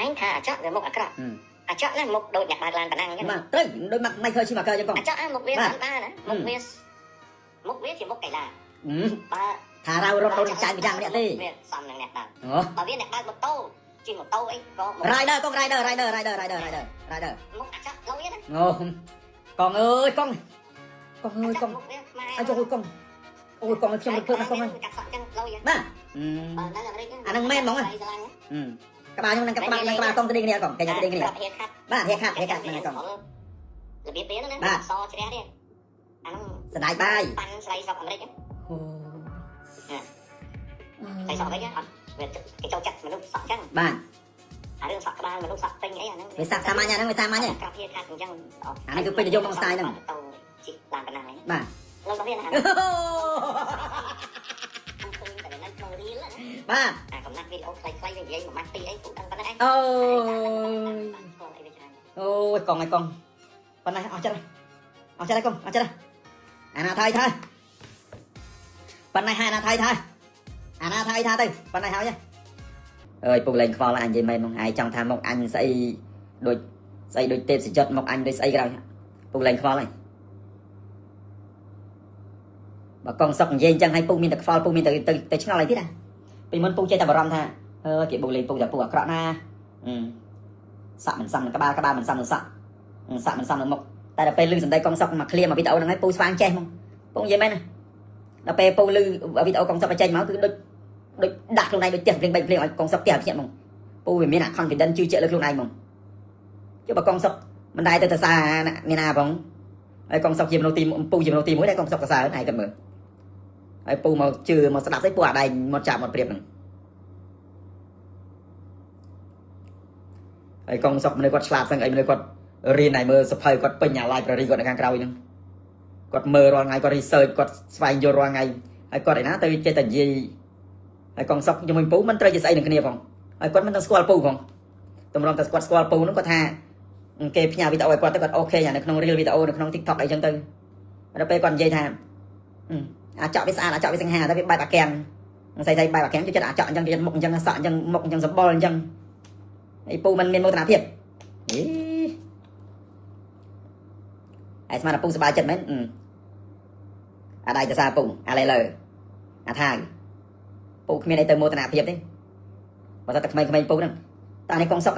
ឯងថាអាចក់វាមុខអាក្រក់អាចក់ណាមុខដូចអ្នកបើកឡានប៉ុណ្ណឹងអញ្ចឹង បាទត្រូវដូចម៉ាក់ Michael Schumacher អញ្ចឹងកង អាចក់មុខវា បាទ បានបានណាមុខវាមុខវាជាមុខកីឡាបើ ថារៅរត់រត់ចាញ់ម្យ៉ាងម្នាក់ទេ វាសមនឹងអ្នកបើក អូ បើវាអ្នកបើកម៉ូតូជិះម៉ូតូអីក៏មុខ Rider កង Rider Rider Rider Rider Rider Rider មុខអាចក់លយណា អូកងអើយកងកងអើយកង មុខវាខ្មែរ អាយយកកងអូយកងខ្ញុំរំភើបណាស់កងអើយ កាត់សក់ចឹងលយ បាទ បើនៅអាមេរិក អាហ្នឹងមែនហ្មង ស្លាញ់ ក្បាលខ្ញុំនឹងក្បាលនឹងក្បាលកងស្ដីគ្នាកងកញ្ញាស្ដីគ្នា ប្រាប់ហៀខាត់ បាទហេខាត់ហេខាត់ហ្នឹងហើយកង របៀបវាណា បាទ សជ្រះទេអាហ្នឹង សដាយបាយ ប៉ាន់ស្រីស្រុកអាមេរិក អូ ស្រីស្រុកអាមេរិកអត់វាគេចូលចិត្តមនុស្សសក់ចឹង បាទ អារឿងសក់ក្បាលមនុស្សសក់ពេញអីអាហ្នឹង វាសាក់សាមញ្ញហ្នឹងវាសាមញ្ញ ក្របហៀខាត់អញ្ចឹង អានេះគឺពេញនិយមក្នុង style ហ្នឹង ទៅជិះឡានប៉ុណ្ណាហ្នឹង បាទ លោករបស់វាណាខ្ញុំឃើញតែនៅក្នុង reel ណា បាទ អាកំណាត់វីដេអូខ្លីៗវានិយាយមួយម៉ាត់ពីរអីពូដឹងប៉ុណ្ណឹងឯង អូ ស្គាល់អីវាច្រើន អូយកងហើយកងប៉ុណ្ណេះអស់ចិត្តអស់ចិត្តហើយកងអស់ចិត្តអាណាថៃថៃប៉ុណ្ណេះហើយអាណាថៃថៃអាណាថៃថាទៅប៉ុណ្ណេះហើយអើយពុកលេងខ្វល់អញនិយាយមែនហ្មងឯងចង់ថាមកអញស្អីដូចស្អីដូចទេពសយុទ្ធមកអញដូចស្អីក៏ដោយពុកលេងខ្វល់ហើយបើកងសុកនិយាយអញ្ចឹងឲ្យពុកមានតែខ្វល់ពុកមានតែទៅទៅឆ្ងល់អីទៀតណាពីមុនពុកចេះតែបារម្ភថាអើគេបុកលេងពុកតែពុកអាក្រក់ណាអឺ សក់មិនសមនឹងក្បាលក្បាលមិនសមនឹងសក់សក់មិនសមនឹងមុខតែដល់ពេលលឺសំដីកងសុកមកឃ្លាមកវីដេអូហ្នឹងហើយពូស្វាងចេះហ្មងពូនិយាយមែនណាដល់ពេលពូលឺវីដេអូកងសុកបញ្ចេញមកគឺដូចដូចដាក់ខ្លួនឯងដូចផ្ទះភ្លៀងបីភ្លៀងឲ្យកងសុកផ្ទះឲ្យភ្ញាក់ហ្មងពូវាមានអា confidence ជឿជាក់លើខ្លួនឯងហ្មងចុះបើកងសុកមិនដែរទៅទៅសារមានណាផងហើយកងសុកជាមនុស្សទីពូជាមនុស្សទី1ដែរកងសុកសរសើរឯងគាត់មើលហើយពូមកជឿមកស្ដាប់ស្អីពូអាដែងមកចាប់មកព្រៀបហ្នឹង ហើយកងសុកមនុស្សគាត់ឆ្លាតសឹងអីមនុស្សគាត់រៀនឲ្យមើលសភៅគាត់ពេញអា library គាត់នៅខាងក្រោយហ្នឹងគាត់មើលរាល់ថ្ងៃគាត់ research គាត់ស្វែងយល់រាល់ថ្ងៃហើយគាត់ឯណាទៅចេះតែនិយាយហើយកងសុកជាមួយពូមិនត្រូវជាស្អីនឹងគ្នាផងហើយគាត់មិនទាំងស្គាល់ពូផងតម្រុំតែគាត់ស្គាល់ពូហ្នឹងគាត់ថាគេផ្ញើវីដេអូឲ្យគាត់ទៅគាត់ OK អានៅក្នុង reel វីដេអូនៅក្នុង TikTok អីចឹងទៅដល់ពេលគាត់និយាយថាអាចក់វាស្អាតអាចក់វាសង្ហាតែវាបែបអាកាំងស្អីស្អីបែបអាកាំងចិត្តអាចក់អញ្ចឹងចិត្តមុខអញ្ចឹងសក់អញ្ចឹងមុខអញ្ចឹងសម្បុរអញ្ចឹង អីពូមិនមានមោទនភាពអីឯស្មានតែពូសប្បាយចិត្តមែនអឺអាដៃទៅសារពូអាឡេលើអាថាយពូគ្មានអីទៅមោទនភាពទេបើតែក្មេងៗពូហ្នឹងតានេះកងសុក